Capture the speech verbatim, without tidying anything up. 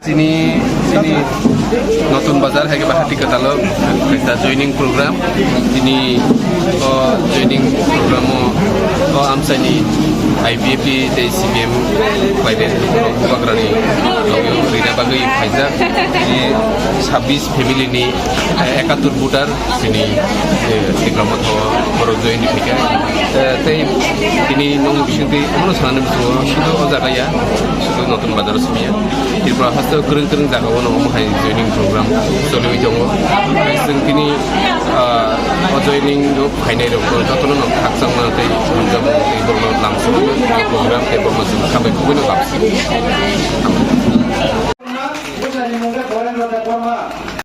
Chini, chini Notun Bazar hai khe bahati kwtalo kaisa joining program. Chini o joining program o, o amchaini I P F T tei C P M khlaide bubagrani logio rina bagwi phaijak. Chini sabbish family ni, eh, ekattor voter chini, eh, Tipra Motha o borok join di phaikha. Eh, tei tini nokni bisingtwi omono sanani bisingo sudu o jaga ya, sudu Notun Bazar o simi ya. Tripura haste o kwrwng kwrwng jaga o no omo hai joining program choliwi tongo. Tei chwng tini, ah, o joining o phainai rok jotono no khakchangma tei hamjakma tei borokno lamsogwi program tei borokno chwng khabai kubui no lamsogwi.